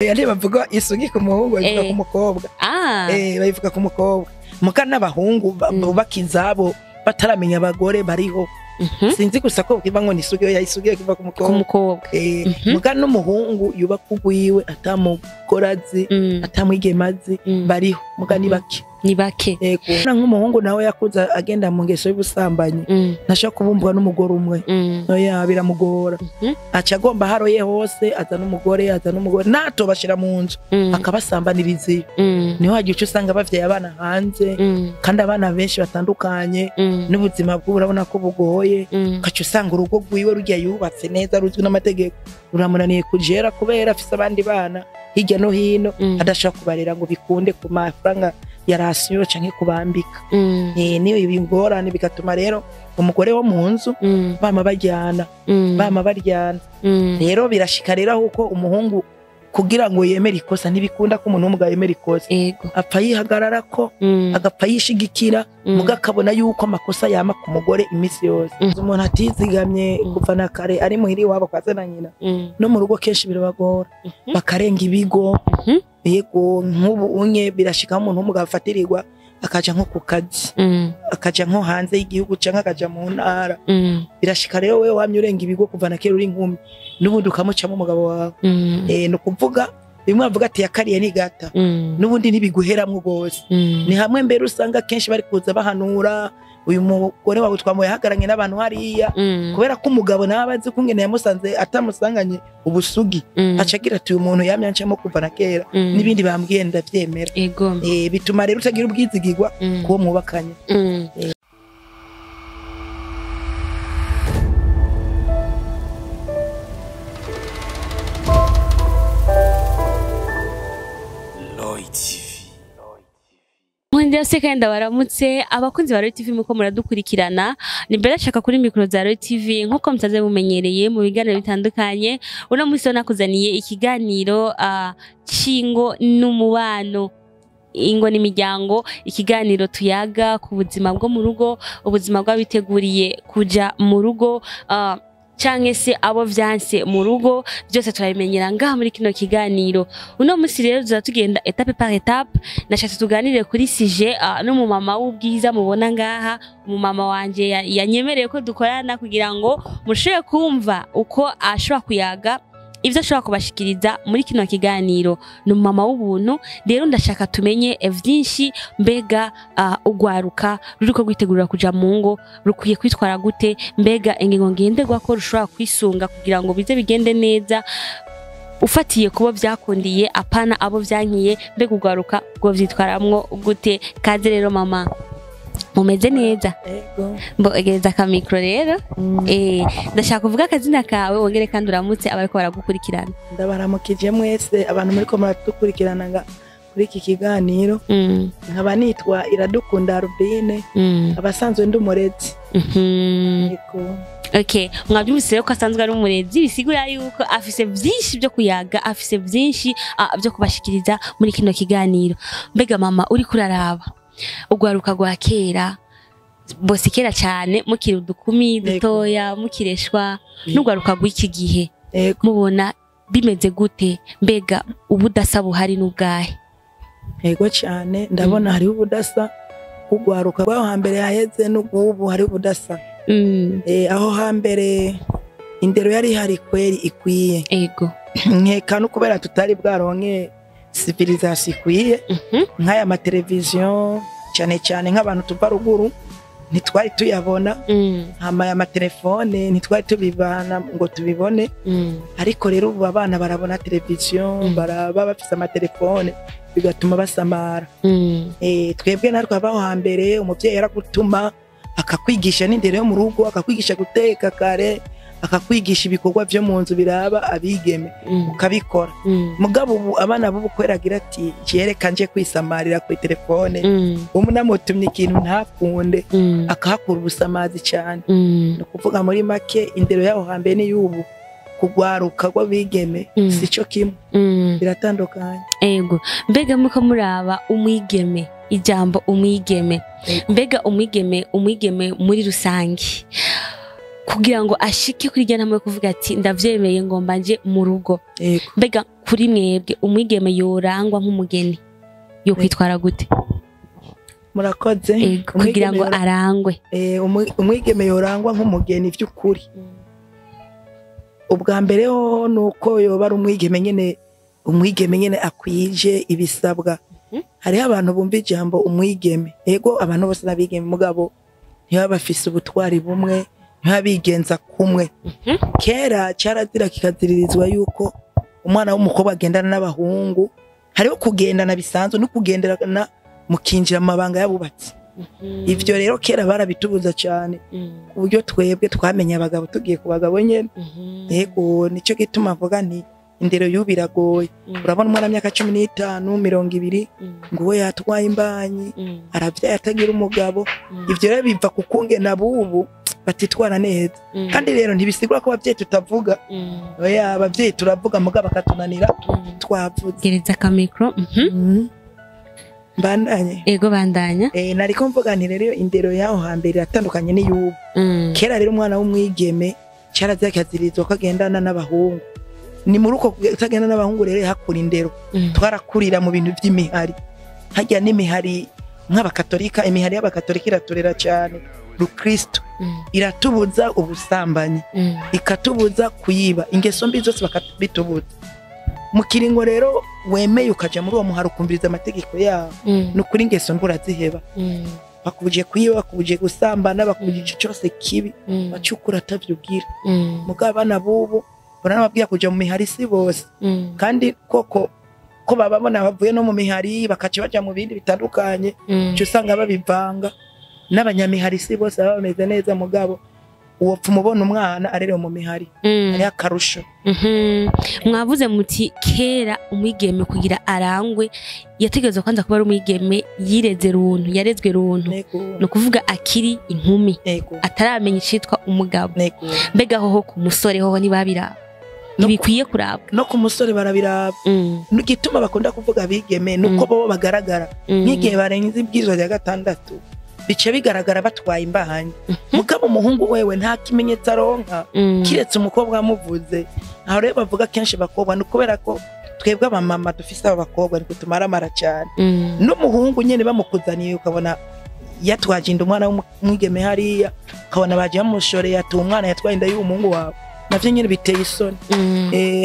Ntibavuga isugi ku muhungu, bayivuga ku mukobwa. Bayivuga ku mukobwa. Muga n'abahungu bubaka izabo bataramenya abagore bariho. Sinzi gusa ko kiva ngo ni isugi, oya, isugi kiva ku ku mukobwa. Mukobwa. Muga n'umuhungu yubaka ugwiwe atamugore azi, atamwigeme azi, bariho, muga ni bake. Ni bake. Yego. Nk'umuhungu nawe yakuze agenda mu ngeso y'ubusambanyi, ntashobora kubumbwa n'umugore umwe. Oya, biramugora. Aca agomba haroye hose, aza n'umugore, aza n'umugore, nato bashira mu nzu, akabasambaniriza iyo. Niho hagiye uca usanga bavyaye abana hanze, kandi abana benshi batandukanye, n'ubuzima bw'ubu urabona ko bugoye. Ugaca usanga urugo rwiwe rujya yubatse neza ruzwi n'amategeko ruramunaniye kujera, kubera afise abandi bana hirya no hino, adashobora kubarera ngo bikunde ku mafaranga ya ration canke kubambika. Niyo ingorane, bigatuma rero umugore wo mu nzu bama baryana, bama baryana. Rero birashika rero aho uko umuhungu kugira ngo yemere ikosa, ntibikunda ko umuntu w'umugabo yemera ikosa. Apfa yihagararako, agapfa yishigikira, muga akabona yuko amakosa yama ku mugore iminsi yose. Umuntu atizigamye kuva na kare ari muhira iwabo kwa se na nyina, no mu rugo kenshi birabagora, bakarenga ibigo. Yego, nk'ubu unye birashika umuntu w'umugabo afatirirwa akaja nko ku kazi, akaja nko hanze y'igihugu canke akaja mu ntara. Birashika rero wewe wamye urenga ibigo kuva na kera uri inkumi, n'ubundi ukamucamo umugabo wawe. Ni ukuvuga bimwe bavuga ati yakariye nigata, n'ubundi ntibiguheramwo rwose. Ni hamwe mbere usanga kenshi bari kuza bahanura uyu mugore wawe twamuye ahagaranye n'abantu hariya, kubera ko umugabo nawe aba azi ko ingene yamusanze atamusanganye ubusugi, aca agira ati uyu muntu yamye ancamo kuva na kera, n'ibindi bambwiye ndavyemera. Bituma rero utagira ubwizigirwa kuwo mwubakanye. Lloyd TV. Nkundira se kandi ndabaramutse abakunzi ba Royal TV muko muradukurikirana. Ni mbere ashaka kuri mikoro za Royal TV nkuko musaze mumenyereye mu biganiro bitandukanye. Uno munsi nakuzaniye ikiganiro c'ingo n'umubano, ingo n'imiryango, ikiganiro tuyaga ku buzima bwo mu rugo, ubuzima bw'abiteguriye kuja mu rugo, canke se abo vyanse mu rugo, byose turabimenyera ngaha muri kino kiganiro. Uno munsi rero tuza tugenda étape par étape. Nashatse tuganire kuri sujet n'umumama w'ubwiza mubona ngaha, umumama wanje yanyemereye ko dukorana kugira ngo mushobore kumva uko ashobora kuyaga, ivyo ashobora kubashikiriza muri kino kiganiro. Ni umumama w'ubuntu, rero ndashaka tumenye vyinshi. Mbega ugwaruka ruriko rwitegurira kuja mu ngo rukwiye kwitwara gute? Mbega ingingo ngenderwako rushobora kwisunga kugira ngo bize bigende neza, ufatiye kubo vyakundiye, apana abo vyankiye, mbega ugwaruka rwo vyitwaramwo gute? Kaze rero mama, mumeze neza? Ego. Mbo egereza akamikro rero. Ndashaka kuvuga akazina kawe, wongere kandi uramutse abariko baragukurikirana. Ndabaramukije mwese abantu muriko muradukurikirana kuri iki kiganiro. Nkaba nitwa Iradukunda Rubine, abasanzwe ndi umurezi. Yego. Okay, mwabyumvise rero ko asanzwe ari umurezi, bisigura yuko afise vyinshi byo kuyaga, afise vyinshi byo kubashikiriza muri kino kiganiro. Mbega mama, uri kuraraba ugwaruka rwa kera bose, kera cyane mukiri udukumi dutoya mukireshwa, n'ugwaruka rw'iki gihe, mubona bimeze gute? Mbega ubudasa buhari n'ubwahe? Yego cyane, ndabona hariho ubudasa kugwaruka rw'aho hambere haheze n'ubw'ubu, hariho ubudasa. Aho hambere indero yari ihari kweri ikwiye. Nkeka no kubera tutari bwaronke civilisation ikwiye, nk'aya mateleviziyo, cyane cyane nk'abantu tuva ruguru ntitwari tuyabona, hama aya matelefone ntitwari tubibana ngo tubibone. Ariko rero ubu abana barabona televiziyo, baraba bafise amatelefone, bigatuma basamara. Twebwe natwe abaho hambere, umuvyeyi yaragutuma akakwigisha n'indero yo mu rugo, akakwigisha guteka kare, akakwigisha ibikorwa vyo mu nzu biraba abigeme, ukabikora. Mugabo ubu abana b'ubu kwera agira ati jereka nje kwisamarira kuri telefone, ubu namutumye ikintu ntakunde, akahakura ubusamazi cyane. Ni ukuvuga muri make indero yaho hambere n'iy'ubu kugwaruka rw'abigeme sico kimwe, biratandukanye. Ego. Mbega muko muraba umwigeme, ijambo umwigeme, mbega umwigeme, umwigeme muri rusange Kugira ngo ashike kuri irya ntambwe yo kuvuga ati ndavyemeye ngomba nje mu rugo. Yego. Mbega kuri mwebwe umwigeme yorangwa nk'umugeni yo kwitwara gute? Murakoze. Ego, kugira ngo arangwe. Umwigeme yorangwa nk'umugeni vy'ukuri, ubwa mbere ho nuko yoba ari umwigeme nyene, umwigeme nyene akwije ibisabwa. Hariho abantu bumva ijambo umwigeme, yego abantu bose n'abigeme, mugabo ntibaba bafise ubutwari bumwe, ntibaba bigenza kumwe. Kera cyarazira kikaziririzwa yuko umwana w'umukobwa agendana n'abahungu. Hariho kugendana bisanzwe no kugenderana mukinjira mu mabanga y'abubatsi. Ivyo rero kera barabitubuza cyane, ku buryo twebwe twamenye abagabo tugiye ku bagabo nyene. Yego, nicyo gituma mvuga nti indero y'ubu iragoye. Urabona umwana w'imyaka 15, 20, ngo uwe yatwaye imbanyi, aravyaye atagira umugabo. Ivyo rero biva ku kungena bubu batitwara neza. Kandi rero ntibisigura ko abavyeyi tutavuga. Oya, abavyeyi turavuga, mugabo bakatunanira twavuze. Gereza akamikro. Mbandanye? Ego, bandanya. Nariko mvuga nti rero indero yaho hambere iratandukanye n'iy'ubu. Kera rero umwana w'umwigeme cyarazira kikazirizwa ko agendana n'abahungu. Ni muri uko kutagenda n'abahungu rero hakura indero. Twarakurira mu bintu vy'imihari, harya n'imihari nk'abakatolika, imihari y'abakatolika iraturera cyane rukristo, iratubuza ubusambanyi, ikatubuza kuyiba, ingeso mbi zose bakabitubuza. Mu kiringo rero wemeye ukaja muri uwo muhari ukumviriza amategeko yawo, ni ukuri ingeso mbi uraziheba. Bakubuje kuyiba, bakubuje gusambana, bakubuje ico cyose kibi, bacukura atavyubwira. Mugabo abana bubu baranababwira kuja mu mihari, si bose. Kandi koko ko bababona bavuye no mu mihari bakaca baja mu bindi bitandukanye, uca usanga babivanga. N'abanyamihari si bose baba bameze neza, mugabo uwo pfa umubona umwana arerewe mu mihari, hariho akarusho. Mwavuze muti kera umwigeme kugira arangwe yategerezwa kwanza kuba ari umwigeme yireze runtu, yarezwe runtu, ni ukuvuga akiri inkumi, ataramenya icitwa umugabo. Mbega hoho ku musore hoho ntibabiraba? Ntibikwiye kurabwa? No ku musore barabiraba. Igituma bakunda kuvuga abigeme nuko bo bagaragara nk'igihe barenze ibwirizwa rya 6, bice bigaragara batwaye imbahanyi. Mugabo umuhungu wewe nta kimenyetso aronka, kiretse umukobwa amuvuze. Aho rero bavuga kenshi bakobwa ni kubera ko twebwe abamama dufise aba bakobwa niko tumaramara cyane. N'umuhungu nyene bamukuzaniye ukabona yatwaje inda umwana w'umwigeme hariya, ukabona baje bamushoreye ati umwana yatwaye inda y'umuhungu wawe, navyo nyene biteye isoni.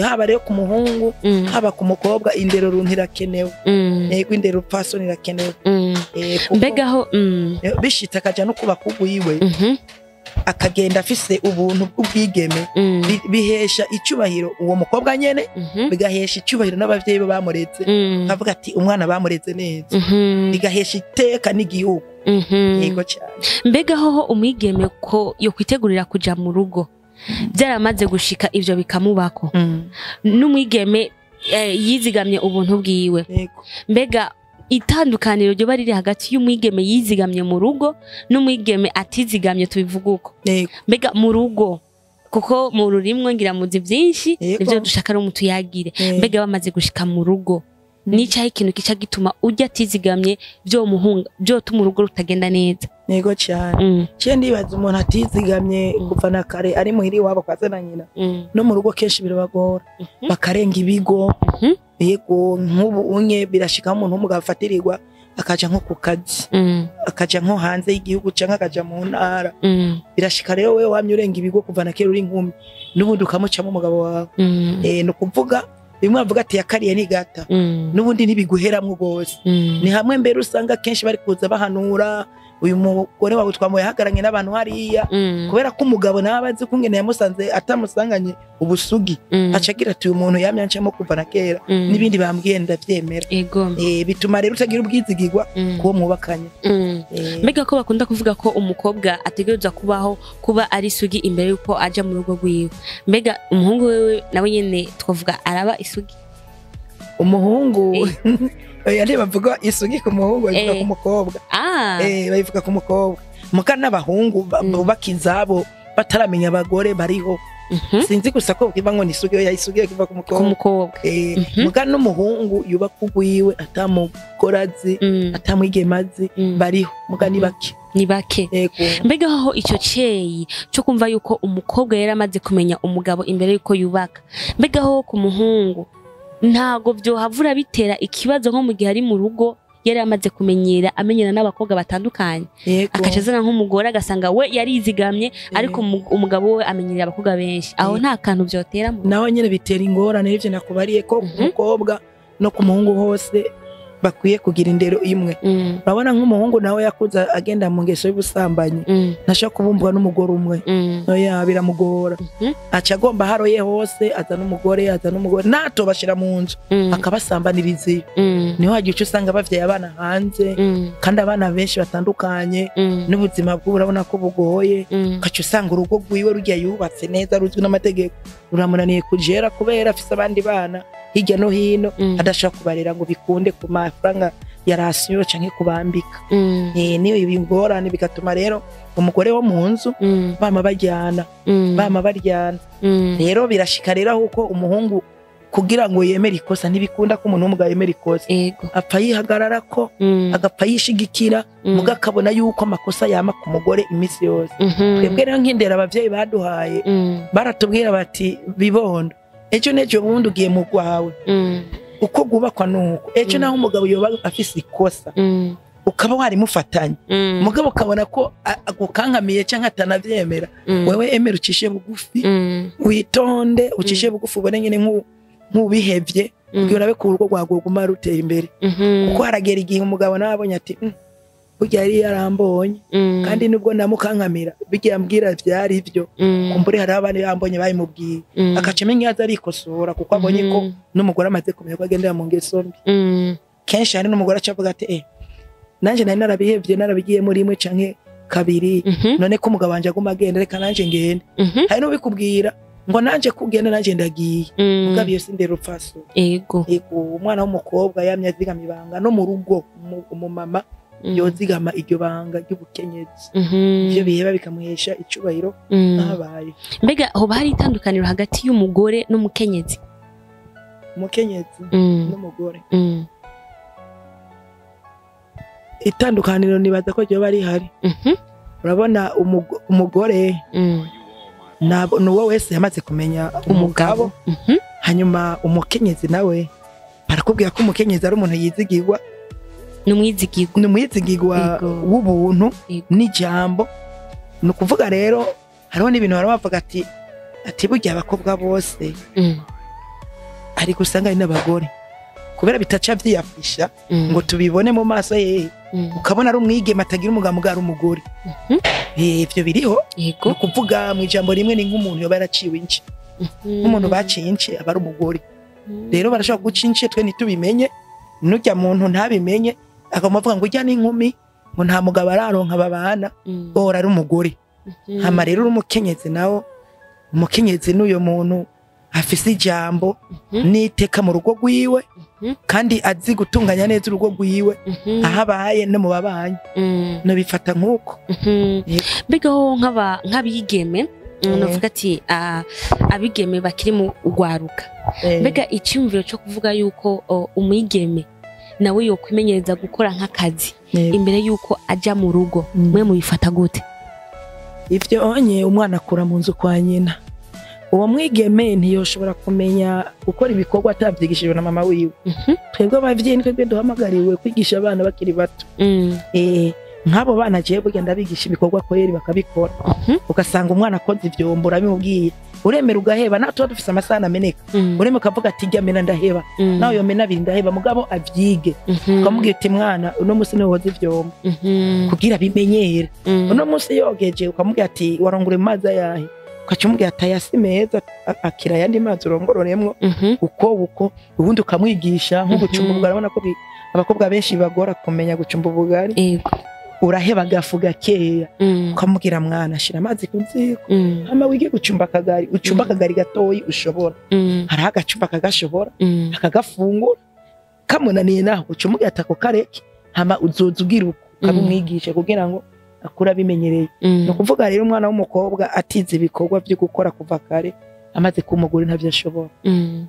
Haba rero ku muhungu, haba ku mukobwa, indero runtu irakenewe. Yego, indero rupfasoni irakenewe. Mbega aho bishitse akaja no kuba kugwiwe, akagenda afise ubuntu bw'ubwigeme, bihesha icyubahiro uwo mukobwa nyene, bigahesha icyubahiro n'abavyeyi be bamureze, akavuga ati umwana bamureze neza, bigahesha iteka n'igihugu. Yego cyane. Mbega hoho umwigeme ko yo kwitegurira kuja mu rugo byaramaze gushika ivyo bikamubako, n'umwigeme yizigamye ubuntu bwiwe, mbega itandukaniro ryo bari hagati y'umwigeme yizigamye mu rugo n'umwigeme atizigamye, tubivuga uko? Mbega mu rugo, kuko mu rurimwe ngira muzi byinshi, nivyo dushaka ari mutuyagire. Mbega bamaze gushika mu rugo, nicaye ikintu kica gituma ujya atizigamye byo muhunga byo tuma urugo rutagenda neza? Yego cyane. Cye ndibaza umuntu atizigamye kuva na kare ari muhiri wabo kwa se na nyina, no mu rugo kenshi birabagora, bakarenga ibigo. Yego, nk'ubu unye birashika umuntu w'umugabo afatirirwa akaja nko ku kazi, akaja nko hanze y'igihugu canke akaja mu ntara. Birashika rero wewe wamye urenga ibigo kuva na kera uri inkumi, n'ubundi ukamucamo umugabo wawe. Ni ukuvuga bimwe bavuga ati yakariye ni gata, n'ubundi ntibiguheramwo rwose. Ni hamwe mbere usanga kenshi bari kuza bahanura uyu mugore wawe twamuye ahagaranye n'abantu hariya, kubera ko umugabo nawe abazi ko ingene yamusanze atamusanganye ubusugi, aca agira ati uyu muntu yamye ancamo kuva na kera, n'ibindi bambwiye ndavyemera. Bituma rero utagira ubwizigirwa kuwo mwubakanye. Mbega ko bakunda kuvuga ko umukobwa ategerezwa kubaho kuba ari isugi imbere yuko aja mu rugo rwiwe, mbega umuhungu wewe nawe nyene twavuga araba isugi? Umuhungu oya, ntibavuga isugi ku muhungu, babivuga ku mukobwa. Babivuga ku mukobwa. Muka n'abahungu bubaka inzabo bataramenya abagore bariho. Sinzi gusa ko kiva ngo nisugi, oya, isugi kiva ku Ku mukobwa. mukobwa. Muga n'umuhungu yubaka ugwiwe atamugore azi, atamwigeme azi, bariho, muga ni bake. Ni bake. Yego. Mbega aho icyo ceyi cyo kumva yuko umukobwa yari amaze kumenya umugabo imbere yuko yubaka, mbega aho ku muhungu ntago byohavura bitera ikibazo, nko mu gihe ari mu rugo yari amaze kumenyera, amenyera n'abakobwa batandukanye, akaca azana nk'umugore, agasanga we yarizigamye, ariko umugabo we amenyerera abakobwa benshi, aho nta kantu byotera mu Naho nyene bitera ingorane. N'ivyo nakubariye ko ku mukobwa no ku muhungu hose bakwiye kugira indero imwe. Urabona nk'umuhungu nawe yakuze agenda mu ngeso y'ubusambanyi, ntashobora kubumbwa n'umugore umwe. Oya, biramugora. Aca agomba haroye hose aza n'umugore, aza n'umugore, nato bashira mu nzu, akabasambaniriza iyo. Niho hagiye uca usanga bavyaye abana hanze, kandi abana benshi batandukanye, n'ubuzima bw'ubu urabona ko bugoye. Ugaca usanga urugo rwiwe rugiye yubatse neza ruzwi n'amategeko ruramunaniye kujera, kubera afise abandi bana hirya no hino, adashobora kubarera ngo bikunde ku mafaranga ya ration canke kubambika. Niyo ingorane, bigatuma rero umugore wo mu nzu bama bajyana, bama baryana. Rero birashika rero aho umuhungu kugira ngo yemere ikosa, ntibikunda ko umuntu w'umugabo yemera ikosa. Apfa yihagararako, agapfa yishigikira, muga akabona yuko amakosa yama ku mugore iminsi yose. Twebwe rero nk'indero abavyeyi baduhaye, baratubwira bati: "Bibondo, ejo n'ejo bundi ugiye mu rwawe, uko rwubakwa nuko ejo naho umugabo yoba afise ikosa, ukaba warimufatanye, mugabo ukabona ko agukankamiye canke atanavyemera, wewe emera ucishe bugufi, witonde, ucishe bugufi, ubone nyene nk'ubihevye, kugira urabe ko urugo rwawe rwoguma rutera imbere." Kuko haragera igihe umugabo nawe abonye ati: Burya yari yarambonye, kandi nubwo namukankamira, bijya ambwira vyari byo, kumbure hariho abandi bambonye babimubwiye." Agaca amenya aza arikosora, kuko abonye ko n'umugore amaze kumenya ko agendera mu ngeso mbi. Kenshi hari n'umugore aca avuga ati: "Eh, nanje nari narabihevye, narabigiyemo rimwe canke kabiri, none ko umugabo wanje aguma agenda, reka nanje ngende." Hari n'ubikubwira ngo: "Nanje kugenda, nanje ndagiye." Mugabo iyo si ndero upfaso. Yego, umwana w'umukobwa yamye azigama ibanga no mu rugo, umumama yozigama iryo banga ry'ubukenyezi, ivyo biheba bikamuhesha icubahiro habaye. Mbega hoba hari itandukaniro hagati y'umugore n'umukenyezi? Umukenyezi n'umugore, itandukaniro nibaza ko ryoba rihari. Urabona umugore nuwo wese yamaze kumenya umugabo. Hanyuma umukenyezi nawe barakubwira ko umukenyezi ari umuntu yizigirwa. Ni umwizigirwa. Ni umwizigirwa w'ubuntu n'ijambo. Ni ukuvuga rero hariho n'ibintu baba bavuga ati burya abakobwa bose, ariko usanga ari n'abagore, kubera bitaca vyiyafisha ngo tubibone mu maso yehe, ukabona ari umwigeme atagira umugabo, mugabo ari umugore. Ivyo biriho. Ni ukuvuga mu ijambo rimwe, ni nk'umuntu yoba yaraciwe ince. Nk'umuntu baciye ince aba ari umugore. Rero barashobora guca ince twe ntitubimenye, n'urya muntu ntabimenye, akaguma avuga ngo urya n'inkumi, ngo nta mugabo araronka babana, ora ari umugore. Hama rero uri umukenyezi nawo, umukenyezi n'uyo muntu afise ijambo n'iteka mu rugo rwiwe, kandi azi gutunganya neza urugo rwiwe, aho abaye no mu babanyi. Nobifata nk'uko. Yego. Mbega ho nk'abigeme, navuga ati abigeme bakiri mu rwaruka, mbega icyumviro cyo kuvuga yuko umwigeme nawe yokwimenyereza gukora nk'akazi imbere yuko aja mu rugo, mwe mubifata gute? Ivyo onye umwana akura mu nzu kwa nyina. Uwo mwigeme ntiyoshobora kumenya gukora ibikorwa atavyigishijwe na mama wiwe. Twebwe abavyeyi ni twebwe duhamagariwe kwigisha abana bakiri bato. Nk'abo bana jewe burya ndabigisha ibikorwa kweri bakabikora. Ugasanga umwana akoze ivyombo, urabimubwiye, uremera ugaheba, nawe tuba dufise amasahani ameneka, uremera ukavuga ati: "Jya mena ndaheba, nawe yomena abiri ndaheba," mugabo avyige. Ukamubwira uti: "Mwana, uno musi niwe woza ivyombo," kugira bimenyere. Uno musi yogeje, ukamubwira ati: "Warongore mu mazi ayahe?" Ukaca umubwira ati: "Aya si meza, akira ayandi mazi urongororemwo." Uko ubundi ukamwigisha nko gucumba ubugari. Urabona ko abakobwa benshi bagora kumenya gucumba ubugari. Uraheba agafu gakeya, ukamubwira: "Mwana, shira amazi ku ziko, hama wige gucumba akagari, ucumba akagari gatoyi ushobora." Hariho agacumba akagashobora, akagafungura. Kamunaniye naho uca umubwira ati: "Ako kareke, hama uzoza ugira uko." Ukabimwigisha kugira ngo Akura bimenyereye. Ni ukuvuga rero umwana w'umukobwa atize ibikorwa byo gukora kuva kare, amaze kuba umugore ntavyo ashobora.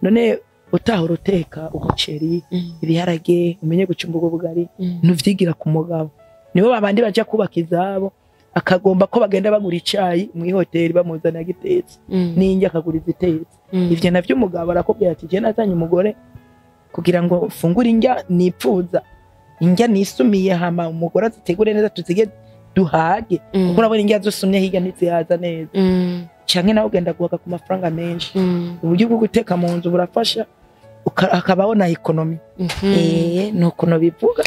None utahora uteka umuceri, ibiharage, umenye gucumba ubwo bugari, ntuvyigira ku mugabo. Nibo babandi baja kubaka izabo, akagomba ko bagenda bagura icayi mw'ihoteli bamuzanira gitetse, n'indya akagura izitetse. Ivyo navyo umugabo arakubwira ati: "Je nazanye umugore kugira ngo mfungure indya nipfuza, indya nisumiye, hama umugore azitegure neza tuzige duhage." Kuko urabona indya zusumye hirya ntizihaza neza. Canke nawe ugenda guhaga ku mafaranga menshi. Uburyo bwo guteka mu nzu burafasha, hakabaho na économie. Ni ukuntu bivuga.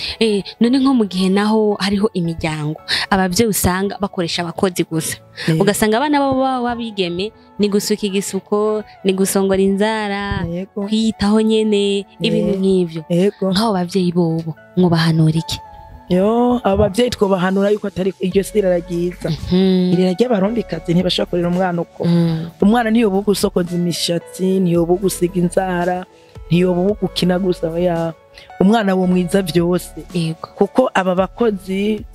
None nko mu gihe naho hariho imiryango abavyeyi usanga bakoresha abakozi gusa, ugasanga abana babo baba babigeme ni gusuka igisuko, ni gusongora inzara, kwiyitaho nyene, ibintu nk'ivyo, nk'abo bavyeyi bobo mwobahanura iki? Yo, abo bavyeyi twobahanura yuko atari iryo si irara ryiza. Irera ry'Abarundikazi, ntibashobora kurera umwana uko. Umwana ntiyoba gusokoza imishatsi, ntiyoba gusiga inzara, ntiyoba gukina gusa. Oya, umwana wo mwiza vyose. Kuko aba bakozi,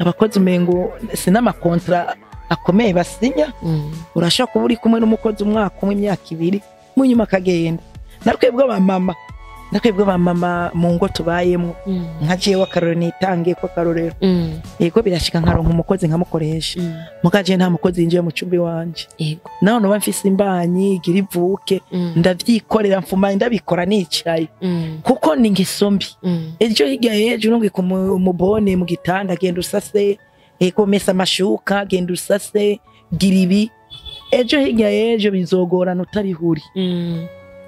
abakozi umengo si n'ama contrats akomeye basinya. Urashobora kuba uri kumwe n'umukozi umwaka umwe, imyaka 2, mu nyuma akagenda. Natwebwe abamama mu ngo tubayemo, nka jewe akarorero nitangiye ko akarorero, yego, birashika nkaronka umukozi nkamukoresha. Muga jewe nta mukozi yinjiye mu cumbi wanje. Naho noba mfise imbanyi igira ivuke, ndavyikorera, mfuma ndabikora nicaye, kuko ni ingeso mbi. Ejo hirya y'ejo urungika umubone mu gitanda: "Genda usase, ego, mesa amashuka, genda usase, gira ibi." Ejo hirya y'ejo bizogorana utarihuri.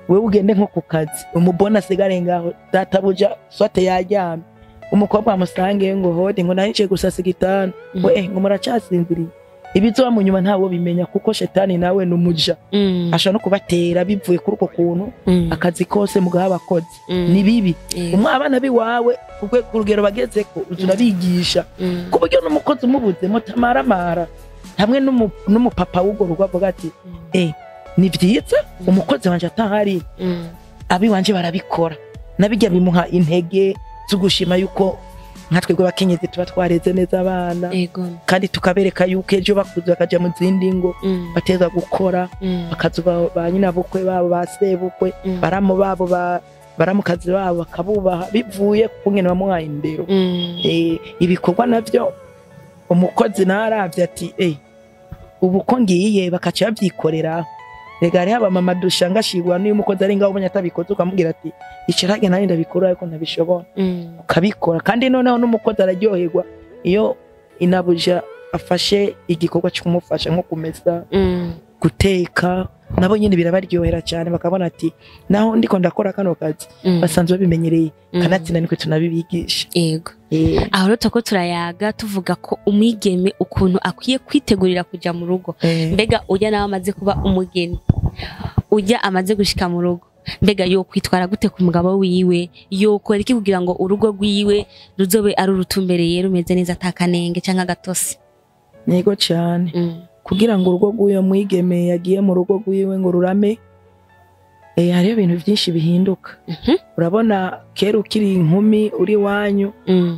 Wewe ugende nko ku kazi, umubona asigare ngaho, databuja swate yaryamye, umukobwa amusange ngo: "Hode," ngo: "Nahicaye gusasa igitanda." Ngo: "Eh," ngo: "Muracasinziriye." Ibizoba mu nyuma ntawo bimenya, kuko shetani nawe ni umuja, ashobora no kubatera bivuye kuri uko kuntu. Akazi kose mugaha abakozi ni bibi. Umwe abana biwawe ku rugero bagezeko uza urabigisha, ku buryo n'umukozi umubuze mutamaramara hamwe n'umupapa w'urwo rugo avuga ati: "Eh, ni byiza, umukozi wanje atahari, abiwanje barabikora." Nabijya bimuha intege zo gushima yuko nka twebwe abakenyezi tuba twareze neza abana, kandi tukabereka yuko ejo bakuze bakaja mu zindi ngo bateza gukora, bakaza ba nyinabukwe babo, ba sebukwe, baramu babo, ba baramukazi babo, bakabubaha bivuye ku ngene bamuhaye indero. Ibikorwa navyo umukozi naravye ati: "Eh, ubu ko ngiye," bakaca babyikorera. Rega hariho abamama dushangashirwa n'iyo umukozi ari ngaho ubonye atabikoze, ukamubwira ati: "Icara hage nanjye ndabikora, ariko ntabishobora." Ukabikora, kandi noneho n'umukozi araryoherwa iyo inabuja afashe igikorwa cyo kumufasha, nko kumesa, guteka. Nabo nyine birabaryohera cyane, bakabona ati: "Naho ndiko ndakora kano kazi, basanzwe babimenyereye." Kanatsinda niko tunabibigisha. Aho rero turiko turayaga tuvuga ko umwigeme ukuntu akwiye kwitegurira kuja mu rugo. Mbega ujya nawe amaze kuba umugeni, ujya amaze gushika mu rugo, mbega yo kwitwara gute ku mugabo wiwe? Yokora iki kugira ngo urugo rwiwe ruzobe ari urutumbereye, rumeze neza, atakanenge canke agatose? Yego cyane. Kugira ngo urugo rw'uyo mwigeme yagiye mu rugo rwiwe ngo rurame, hariho ibintu byinshi bihinduka. Urabona kera ukiri inkumi uri iwanyu,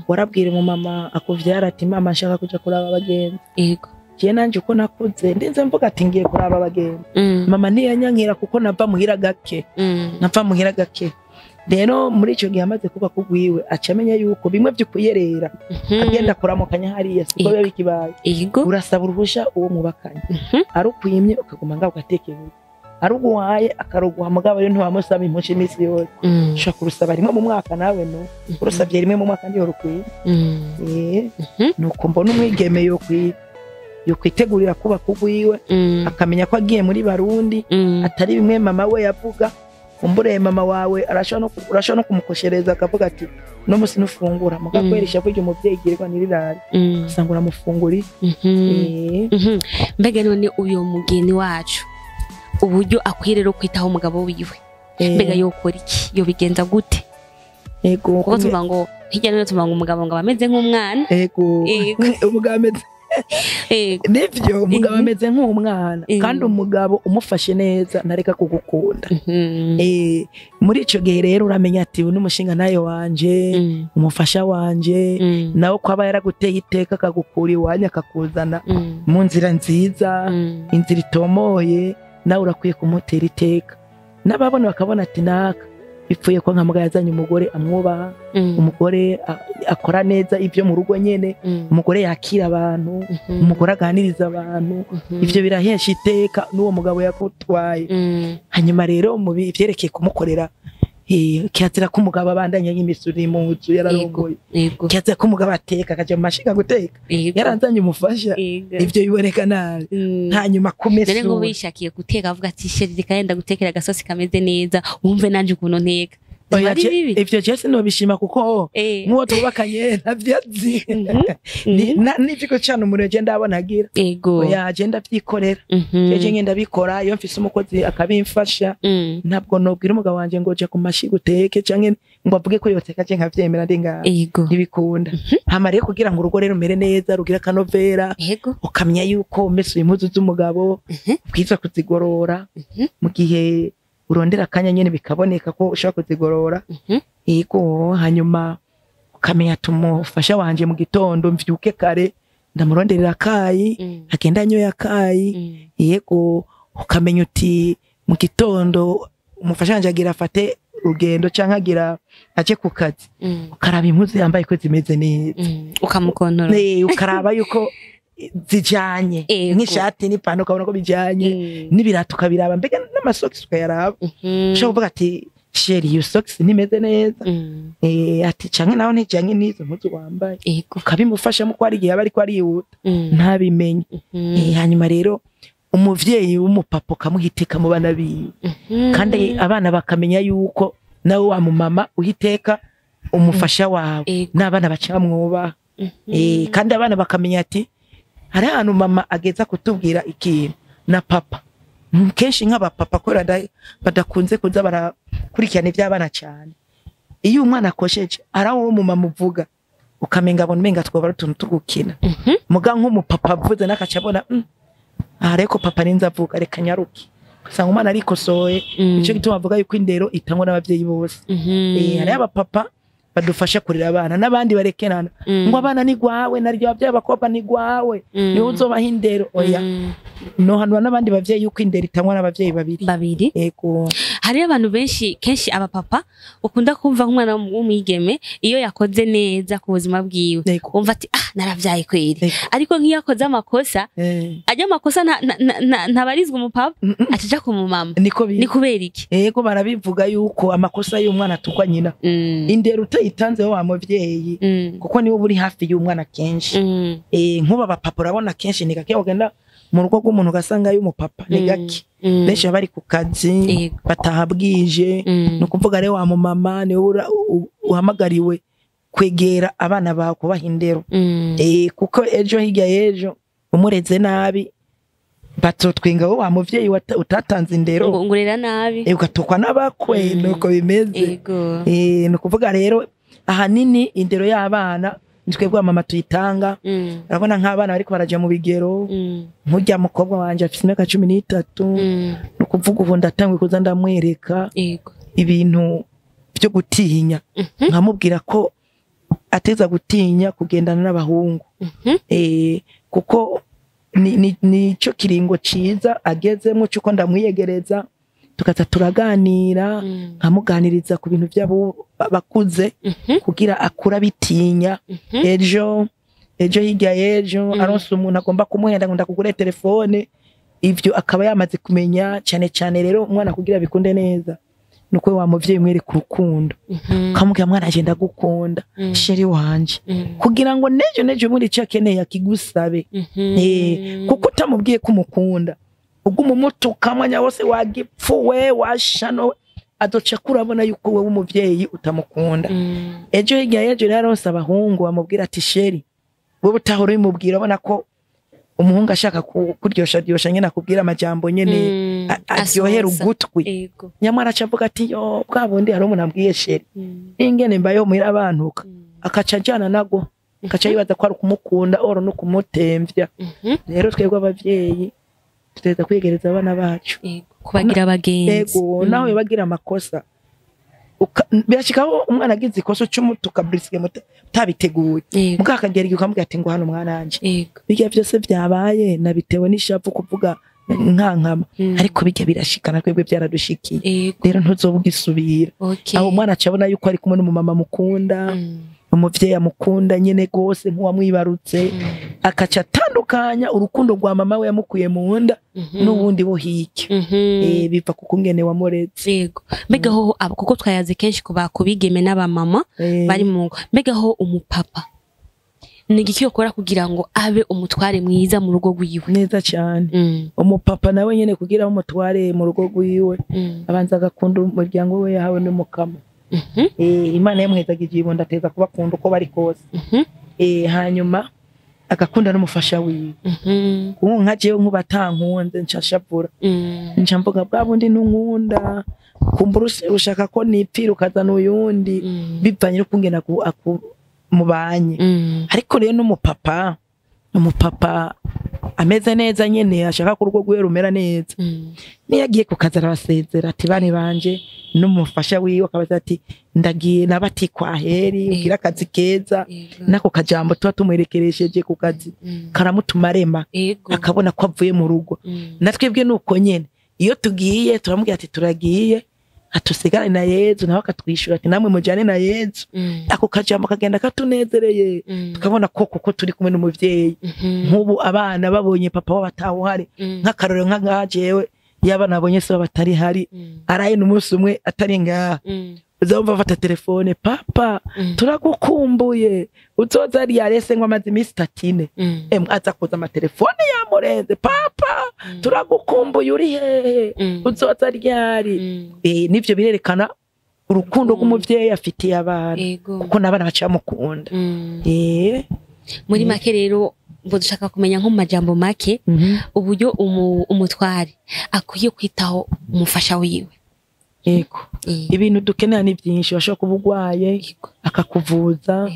warabwira umumama akuvyara ati: "Mama, nshaka kuja kuraba abagenzi." Jewe nanje uko nakuze, ndinze mvuga ati ngiye kuraba abagenzi, mama ntiyanyankira, kuko nava muhira gake. Nava muhira gake. Rero muri ico gihe amaze kuba kugwiwe, aca amenya yuko bimwe vy'ukuyerera, agenda kuramukanya hariya, siko biba bikibaye. Urasaba uruhusha uwo mubakanye. Arukwimye, ukaguma ngaho ugatekereza. Aruguhaye, akaruguha. Mugabo rero ntiwamusaba impusha iminsi yose. Ushobora kurusaba rimwe mu mwaka. Nawe no urusabye rimwe mu mwaka ndiho rukwiye. Nuko mbona umwigeme yokwitegurira kubaka ugwiwe, akamenya ko agiye muri Barundi, atari bimwe mama we yavuga. Umbure mama wawe urashobora no kumukoshereza, akavuga ati: "No musi nufungura." Muga kwera ishavu ry'umuvyeyi girirwa ntirirare, usanga uramufunguriye. Mbega none uyo mugeni wacu, uburyo akwiye rero kwitaho umugabo wiwe, mbega yokora iki? Yobigenza gute? Kuko tuvuga ngo hirya no hino tuvuga ngo umugabo ngo aba ameze nk'umwana. Umugabo ameze Ego. Nivyo, umugabo ameze nk'umwana, kandi umugabo umufashe neza ntareka kugukunda. Muri ico gihe rero uramenya ati uyu n'umushinga nayo wanje, umufasha wanje, nawe ko aba yaraguteye iteka akagukura iwanyu akakuzana mu nzira nziza, inzira itomoye, nawe urakwiye kumutera iteka. N'ababona bakabona ati naka bipfuye ko nka yazanye umugore amwubaha, umugore akora neza ibyo mu rugo nyene, umugore yakira abantu, umugore aganiriza abantu, ivyo birahesha iteka n'uwo mugabo yakutwaye. Hanyuma rero mu byerekeye kumukorera, kirazira ko umugabo abandanya y'imisuri mu nzu yararongoye, kirazira ko umugabo ateka akaja mu mashiga guteka yaranzanye umufasha, ivyo biboneka nabi. Hanyuma Dore ngo kumesura, wishakiye guteka avuga ati chéri, reka yenda gutekera agasosi kameze neza, wumve nanje ukuntu nteka. Oya, Biba ari bibi. Ivyo je sinobishima kuko nk'uwo twubakanye ntavyo azi. N'ivyo gucana umuriro je ndabona agira. Oya, je ndavyikorera, jeje ngenda bikora. Iyo mfise umukozi akabimfasha, ntabwo nobwira umugabo wanje ngo ja ku mashiga uteke, canke ngo avuge ko yoteka je nkavyemera ndi ngaho. Ntibikunda. Hama rero kugira ngo urugo rero rumere neza, rugire akanovera, ukamenya yuko umesuye impuzu z'umugabo, ubwiza kuzigorora mu gihe urondera akanya nyene bikaboneka ko ushobora kuzigorora. Yego. Hanyuma ukamenya ati umufasha wanje mu gitondo mvyuke kare ndamuronderera akayi, agenda anyoye akayi. Yego. Ukamenya uti mu gitondo umufasha wanje agira afate urugendo canke agira aje ku kazi, ukaraba impuzu yambaye ko zimeze neza. Ukamukontorora. Ukaraba yuko zijanye, nk'ishati n'ipantaro ukabona ko bijanye, n'ibirato ukabiraba, mbega n'amasokisi ukayaraba. Ushobora kuvuga ati chéri, iyo sokisi ntimeze neza, ati canke naho ntijanye n'izo mpuzu wambaye, ukabimufashamo ko hari igihe aba ariko arihuta ntabimenye. Hanyuma rero umuvyeyi w'umupapa ukamuha iteka mu bana biwe, kandi abana bakamenya yuko nawe wa mumama uha iteka umufasha wawe, n'abana baca bamwubaha. Kandi abana bakamenya ati hari ahantu mama ageza kutubwira ikintu na papa. Kenshi nk'abapapa kubera badakunze kuza barakurikirana iby'abana cyane, iyo umwana akosheje ari aho mama uvuga ukamenga abona umenga twaba ari utuntu tugukina, muga nk'umupapa avuze n'akaca abona, aha reko papa ninza avuga reka nyaruke, usanga umwana arikosoye. Nico gituma bavuga yuko indero itangwa n'abavyeyi bose. Hariho abapapa badufasha kurera abana n'abandi barekerana ngo abana ni gwawe, naryo abavyeyi abakobwa ni gwawe, niwe uzobaha indero. Oya, nohanura n'abandi bavyeyi yuko indero itangwa n'abavyeyi babiri. Babiri. Yego. Hariyo abantu benshi, kenshi abapapa, ukunda kumva nk'umwana w'umwigeme iyo yakoze neza ku buzima bwiwe, wumva ati ah, naravyaye kweri. Ariko nk'iyo akoze amakosa, ajya amakosa ntabarizwa umupapa, acaja ku mumama. Niko biri. Ni kubera iki? Yego, barabivuga yuko amakosa y'umwana atukwa nyina. Indero utayitanzeho wa muvyeyi, kuko niwe uba uri hafi y'umwana kenshi. Nk'ubu abapapa urabona kenshi ni gake ugenda mu rugo rw'umuntu ugasanga y'umupapa, ni gake. Benshi baba bari ku kazi, bataha bwije. Ni ukuvuga rero wa mumama niwe uhamagariwe kwegera abana bawe, kubaha indero. Kuko ejo hirya y'ejo umureze nabi bazotwenga wowe wa muvyeyi utatanze indero. Ngo ngurera nabi. Ugatukwa n'abakwe. Nuko bimeze. Ni ukuvuga rero ahanini indero y'abana ni twebwe mama tuyitanga. Urabona nk'abana bariko baraja mu bigero, nk'urya mukobwa wanje afise imyaka 13, ni ukuvuga ubu ndatanguye kuza ndamwereka ibintu byo gutinya, nkamubwira ko ateza gutinya kugendana n'abahungu. Kuko ni cyo kiringo ciza agezemo cyuko ndamwiyegereza tukaza turaganira, nkamuganiriza ku bintu by'abo bakuze, kugira akura bitinya. Ejo hirya y'ejo aronse umuntu agomba kumuhenda ngo ndakugure telefone, ivyo akaba yamaze kumenya. Cyane cyane rero umwana kugira bikunde neza nuko wa muvyeyi mwereka urukundo, ukamubwira mwana wanje ndagukunda, chéri wanje, kugira ngo nejo muri icyo akeneye akigusabe. Kuko utamubwiye ko umukunda, uguma umutuka mwanya wose, wagipfuwe washano, azoca kurabona yuko wowe umuvyeyi utamukunda. Ejo hirya y'ejo rero aronse abahungu bamubwira ati chéri, wowe utahora ubimubwira, ubona ko umuhungu ashaka kuryosha ryosha nyene, akubwira amajambo nyene aryohera Asoza. ugutwi, nyamara aca avuga ati yo bwa bundi hari umuntu ambwiye chéri, ingene mbayeho muhira abantuka, akaca ajana nago. Kaca yibaza ko ari ukumukunda oro no kumutemvya. Rero twebwe abavyeyi tuteza kwegereza abana bacu, kubagira abagenzi. Ego, nawe bagira amakosa birashikaho umwana agize ikosa cy'umutuka brisike mutabiteguye, mukakagera igihe ukamubwira ati ngo hano mwana wanje bijya byose byabaye nabitewe n'ishavu kuvuga nkankama, ariko bijya birashikana twebwe byaradushikiye, rero ntuzobugisubira. Aho umwana acabona yuko ari kumwe n'umumama mukunda, umuvyeyi amukunda nyene gose nkuwamwibarutse, akaca atandukanya urukundo rwa mama we yamukuye mu nda n'ubundi bo hirya. Biva ku kungene wamuretse. Yego. Mbega ho kuko twayaze kenshi ku bakubigeme n'abamama bari mu ngo, mbega ho umupapa ni igiki yokora kugira ngo abe umutware mwiza mu rugo rwiwe? Neza cyane. Umupapa nawe nyene kugira abe umutware mu rugo rwiwe, abanza agakunda umuryango we yahawe n'umukama. Imana yamwezagije ibonda ateza kubakunda uko bari kose. Hanyuma agakunda n'umufasha wiwe. Kuko nka jewe nkubatankunze nshashavura, nca mvuga bwa bundi ntunkunda, kumbura ushaka ko nipfira ukazana uyundi, bivanye n'ukungena mubanye. Ariko rero n'umupapa, umupapa ameze neza nyene ashaka ko urugo rwiwe rumera neza, niyo agiye ku kazi arabasezera ati bane banje, n'umufasha wiwe akabaza ati ndagiye nabati kwaheri, ugira akazi keza. Nako kajambo tuba tumwerekeresheje ku kazi karamutuma arema, akabona ko avuye mu rugo. Natwebwe nuko nyene iyo tugiye turamubwira ati turagiye, atusigane na Yezu, nawe akatwishura ati namwe mujane na Yezu. Ako kajambo kagenda katunezereye, tukabona ko kuko turi kumwe n'umuvyeyi. Nk'ubu abana babonye papa wabo atawuhari, nk'akarorero nka ngajewe yaba nabonye se batari hari, araye n'umunsi umwe atari ngaha, uzumva afata telefone, papa turagukumbuye, uzoza ari yarese ngo amaze iminsi 34, aza kuza amatelefone yamurenze, papa turagukumbuye uri hehe, uzoza ryari. Nivyo birerekana urukundo rw'umuvyeyi afitiye abana, kuko n'abana baca bamukunda. Muri make rero ngo dushaka kumenya nko mu majambo make uburyo umutware akwiye kwitaho umufasha wiwe. Yego. Ibintu dukenera ni byinshi, bashobora kuba urwaye akakuvuza,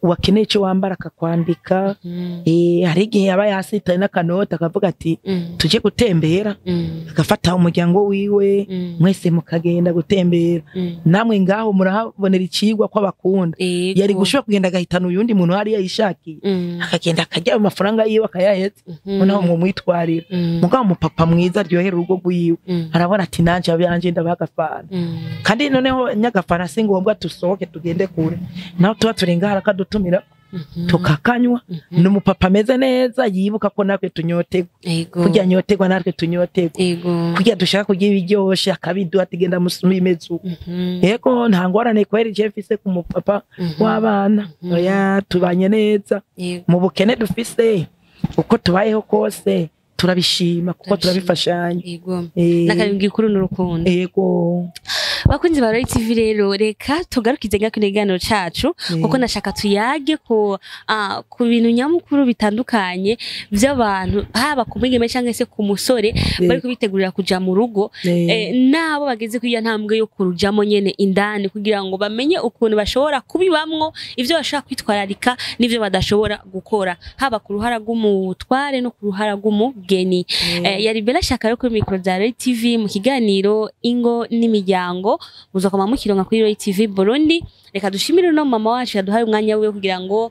wakeneye icyo wambara akakwambika. Hari igihe aba yasitaye n'akanota akavuga ati tujye gutembera, agafata umuryango wiwe mwese mukagenda gutembera. Namwe ngaho murahabonera ikigwa ko abakunda. Yari gushobora kugenda agahitana uyundi muntu hari yayishakiye, akagenda akajya mu mafaranga yiwe akayahetse, noneho mwitwarira. Mugabo umupapa mwiza aryohera urugo rwiwe, arabona ati nanje abanje ndabagafana. Kandi noneho nyagafana si ngombwa tusohoke tugende kure, naho tuba turi ngaha akadutumira tukakanywa. N'umupapa ameze neza yibuka ko natwe tunyotegwa, kurya nyotegwa natwe tunyotegwa, kurya dushaka kurya ibiryoshe akabiduha tugenda musuma imezu. Yego, nta ngorane kweri je mfise ku mupapa w'abana, oya tubanye neza mu bukene dufise, uko tubayeho kose turabishima kuko turabifashanya. Yego, n'akabingi kuri n'urukundo. Yego. Bakunzi ba Roy TV rero reka tugarukize ngako kiganiro cacu, kuko nashaka tuyage ku bintu nyamukuru bitandukanye by'abantu, haba ku mwigeme cyangwa se ku musore bari kubitegurira kuja mu rugo, nabo bageze kwiya ntambwe yo kurujamo nyene indani, kugira ngo bamenye ukuntu bashobora kubibamwo, ivyo bashaka kwitwararika n'ivyo badashobora gukora, haba ku ruhara rw'umutware no ku ruhara rw'umugeni. Yari Bella Shaka yo kuri micro za Roy TV mu kiganiro Ingo n'imiryango, muzokoma mukironka kuri Roy TV Burundi. Reka dushimire no mama wacu yaduhaye umwanya wiwe kugira ngo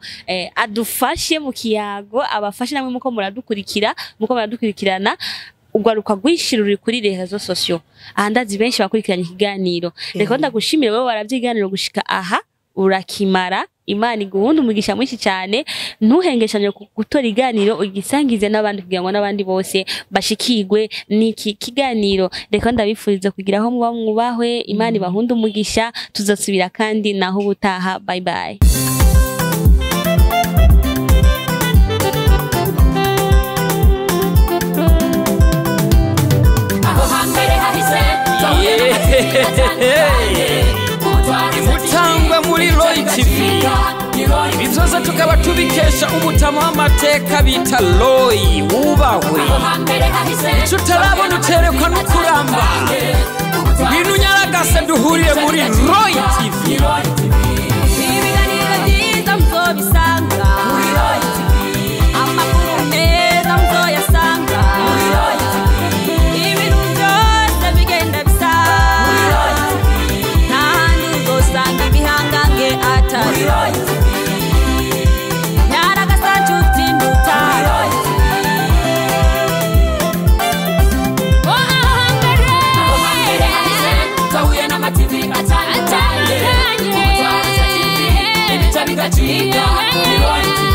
adufashe mu kiyago, abafashe namwe muko muradukurikira, muko muradukurikirana. Ugwaruka rwinshi ruri kuri réseaux sociaux, ahandazi benshi bakurikiranye ikiganiro. Reka ndagushimire wewe waravyiganiro gushika aha urakimara. Imana iguhunda umugisha mwinshi cyane, ntuhengeshanye gutora iganiro ugisangize n'abandi kugira ngo n'abandi bose bashikirwe n'iki kiganiro. Reka ndabifuriza kugira aho muba mwubahwe, Imana ibahunda umugisha, tuzasubira kandi naho ubutaha. Bye bye. Imutangwe muri Roy TV, ibizoza tukaba tubikesha umutama w'amateka bita Roy wubahwe. Ico utarabona uterekwa n'ukuramba, ngwino unyaragase duhurire muri Roy TV. Ibiganiro byiza muzobisanga. bigacika. Ni Roy TV.